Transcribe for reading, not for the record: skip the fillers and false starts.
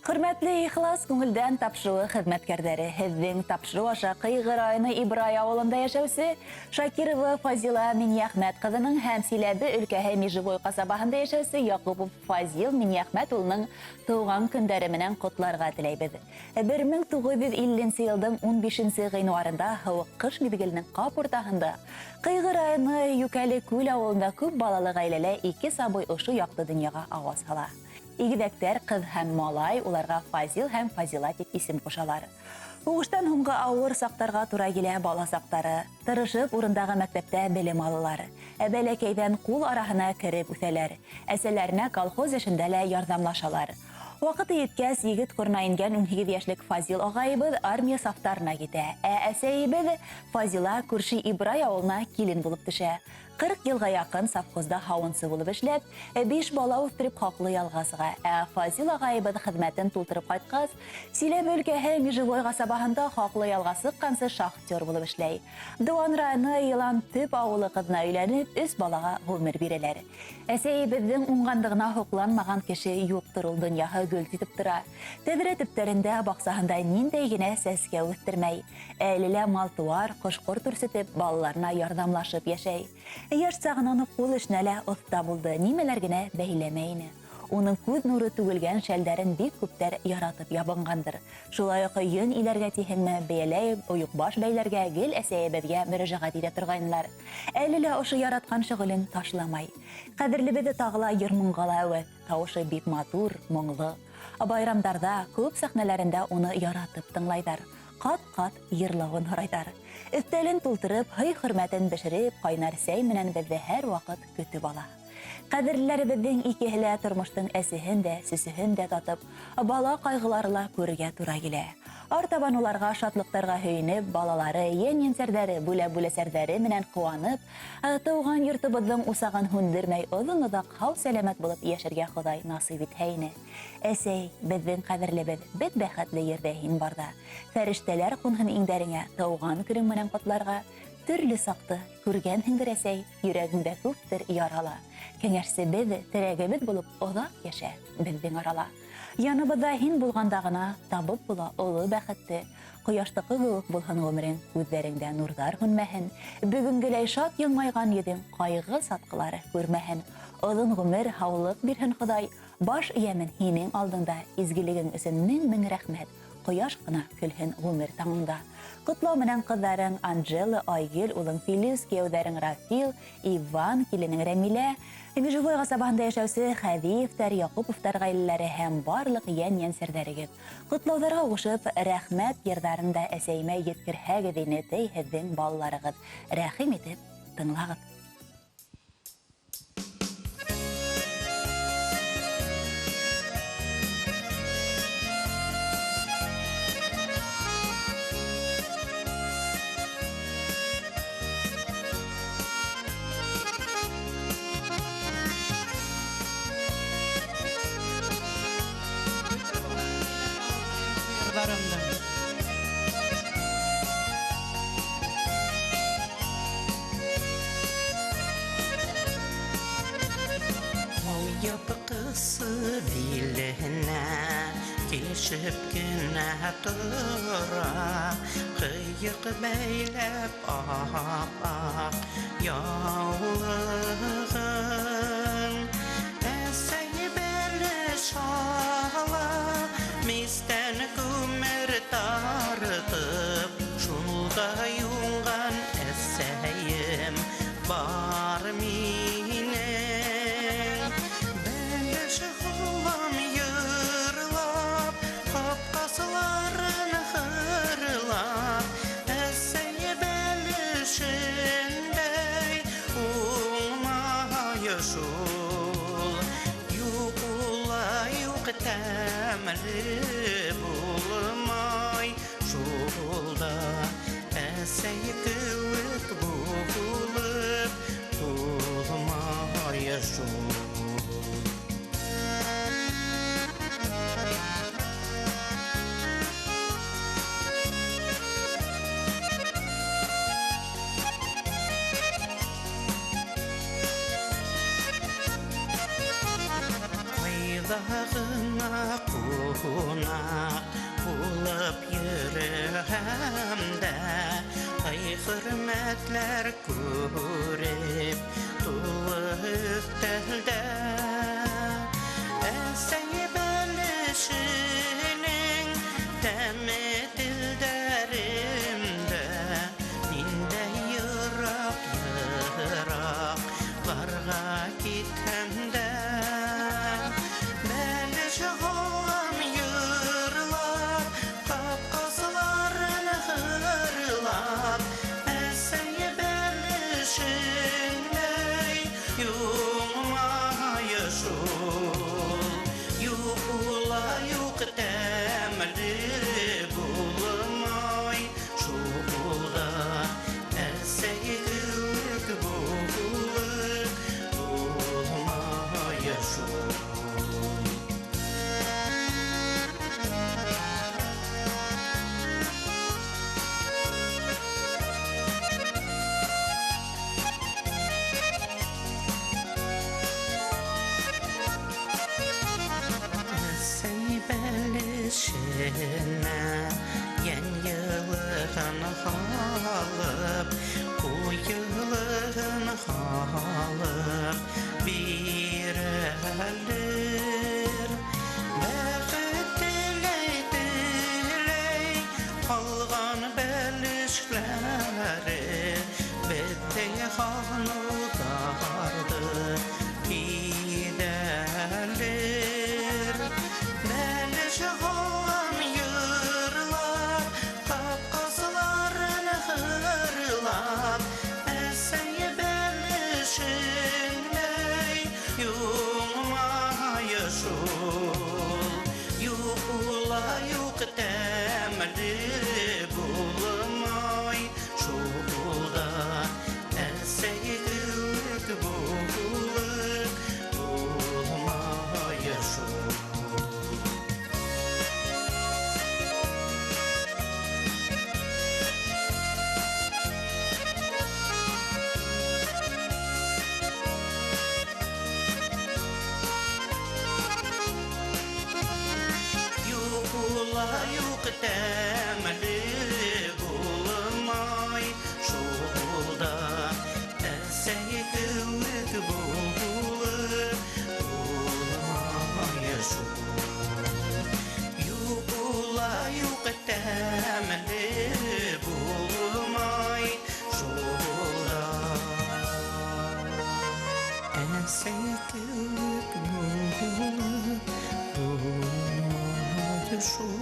Хөрмәтле ихлас күңелдән тапшырыуы хеҙмәткәрҙәре, һеҙҙең тапшырыу аша Ҡыйғы районы Ибрай ауылында йәшәүсе Шакирова Фазила Минйәхмәт ҡыҙының һәм Силәбе өлкәһе Межевой ҡасабаһында йәшәүсе Яҡупов Фазил Минйәхмәт улының тыуған көндәре менән ҡотларға теләйбеҙ. 1950 йылдың 15 ғинуарында һыуыҡ ҡыш миҙгеленең ҡап уртаһында Ҡыйғы районы Йүкәле Күл ауылында күп балалы ғаиләлә ике сабый ошо яҡты донъяға ауаз һала. Игеҙәктәр ҡыҙ һәм малай, уларға Фазил һәм Фазила тип исем ҡушалар. Һуғыштан һуңғы ауыр саҡтарға тура килә бала саҡтары. Тырышып урындағы мәктәптә белем алалар. Ә бәләкәйҙән ҡул араһына кереп үҫәләр. Әсәләренә колхоз эшендә лә ярҙамлашалар. Ваҡыты еткәс, егет ҡорона ингән 18 йәшлек Фазил ағайыбыҙ армия сафтарына китә. Ә әсәйебеҙ Фазила күрше Ибрай ауылына килен булып төшә. 40 йылға яҡын совхозда һауынсы булып эшләп, 5 бала үҫтереп хаҡлы ялға сыға. Ә Фазил ағайыбыҙ хеҙмәтен тултырып ҡайтҡас, Силәбе өлкәһе Межевой ҡасабаһында хаҡлы ялға сыҡҡансы шахтер булып эшләй. Дыуан районы Йылан төп ауылы ҡыҙына өйләнеп, 3 балаға ғүмер бирәләр. Әсәйебеҙҙең уңғанлығына һоҡланмаған кеше юҡтыр, ул донъяһы гөлт итеп тора. Тәҙрә төптәрендә, баҡсаһында ниндәй генә сәскә үҫтермәй. Әле лә мал-тыуар, ҡош-ҡорт үрсетеп, балаларына ярҙамлашып йәшәй. Йәш сағынан уҡ ҡул эшенә лә оҫта булды, нимәләр генә бәйләмәй ине. Уның күҙ нуры түгелгән шәлдәрен бик күптәр яратып ябынғандыр. Шулай уҡ йөн иләргә тиһеңме, бейәләй, ойоҡбаш бәйләргә гел әсәйебеҙгә мөрәжәғәт итә торғайнылар. Әле лә ошо яратҡан шөғөлөн ташламай. Ҡәҙерлебеҙ тағы ла йыр-моңға ла әүәҫ, тауышы бик матур, моңло. Байрамдарҙа, клуб сәхнәләрендә уны яратып тыңлайҙар, ҡат-ҡат йырлауын һорайҙар. Өҫтәлен тултырып, һый-хөрмәтен бешереп, ҡайнар сәй менән беҙҙе һәр ваҡыт көтөп ала. Ҡәҙерлеләребеҙҙең икеһе лә тормоштоң әсеһен дә, сөсөһөн дә татып, бала ҡайғылары ла күрергә тура килә. Артабан уларға шатлыҡтарға һөйөнөп, балалары, йән-йәнсәрҙәре, бүләк-бүләсәрҙәре менән ҡыуанып, тыуған йортобоҙҙоң усағын һүндермәй, оҙон-оҙаҡ һау-сәләмәт булып йәшәргә Хоҙай насыйп итһә ине. Әсәй, беҙҙең ҡәҙерлебеҙ, беҙ бәхетле ерҙә һин барҙа. Фәрештәләр ҡунһын иңдәреңә, тыуған көнөң менән ҡотларға. Төрлө саҡты күргәнһеңдер, әсәй, йөрәгеңдә күптер ярала. Кәңәшсебеҙ, терәгебеҙ булып оҙаҡ йәшә беҙҙең арала. Яныбыҙҙа һин булғанда ғына табып була оло бәхетте. Ҡояштыҡы кеүек булһын ғүмерең, күҙҙәреңдә нурҙар һүнмәһен. Бөгөнгөләй шат йылмайған йөҙөң ҡайғы сатҡылары күрмәһен. Оҙон ғүмер, һаулыҡ бирһен Хоҙай. Баш эйәмен һинең алдыңда, изгелегең өсөн мең-мең рәхмәт. Ҡояш ҡына көлһөн ғүмер таңыңда. Ҡотлау менән ҡыҙҙарың Анжела, Айгөл, улың Филүс, кейәүҙәрең Рафил, Иван, киленең Рәмилә, Межевой ҡасабаһында йәшәүсе Хәҙиевтәр, Яҡуповтар ғаиләләре һәм барлыҡ йән-йәнсәрҙәрегеҙ. Ҡотлауҙарға ҡушып, рәхмәт йырҙарын да әсәйемә еткерһәгеҙ ине, тей һеҙҙең балаларығыҙ. Рәхим итеп тыңлағыҙ. Алъяпҡысы биленә килешеп кенә тора, ҡыйыҡ бәйләп ап-аҡ яулығын. Әсәй бәлеш ала, мистән күмер тартып, шундай уңған әсәйем бар минең. Бәлеш һалам йырлап, ҡапҡасыларын хырлап, әсәй бәлешендәй уңмай шул. Юҡ улай юҡ, тәмле булмай шул да, әсәй кеүек булып булмай шул. Ҡайҙа ғына ҡунаҡта Ҡунаҡ булып йөрөһәм дә, ай, хөрмәтләр күреп тулы өҫтәлдә. Әсәй бәлешенең тәме телдәремдә, ниндәй йыраҡ йыраҡларға китһәм дә. Бәлеш һалам йырлап, ҡапҡасыларын хырлап, әсәй бәлешендәй юҡмай шул. Юҡ була, юҡ, тәмле булмай шул да, әсәй кеүек булып булмай шул. Әсәй бәлешенә йән йылыһын һалып, ҡул йылыһын һалып бирәлер. Бәхет теләй теләй ҡалған бәлешләре беҙҙең ханыуҙарҙы киҙәлер. Бәлеш һалам йырлап, ҡапҡасыларын хырлап, әсәй бәлешендәй юҡмай шул. Юҡ була, юҡ, тәмле булмай шул да, әсәй кеүек булып булмай шул. Юҡ була, юҡ, тәмле булмай шул да, әсәй кеүек булып булмай шул. Юҡ була, юҡ, тәмле булмай шул да, әсәй кеүек булып булмай шул.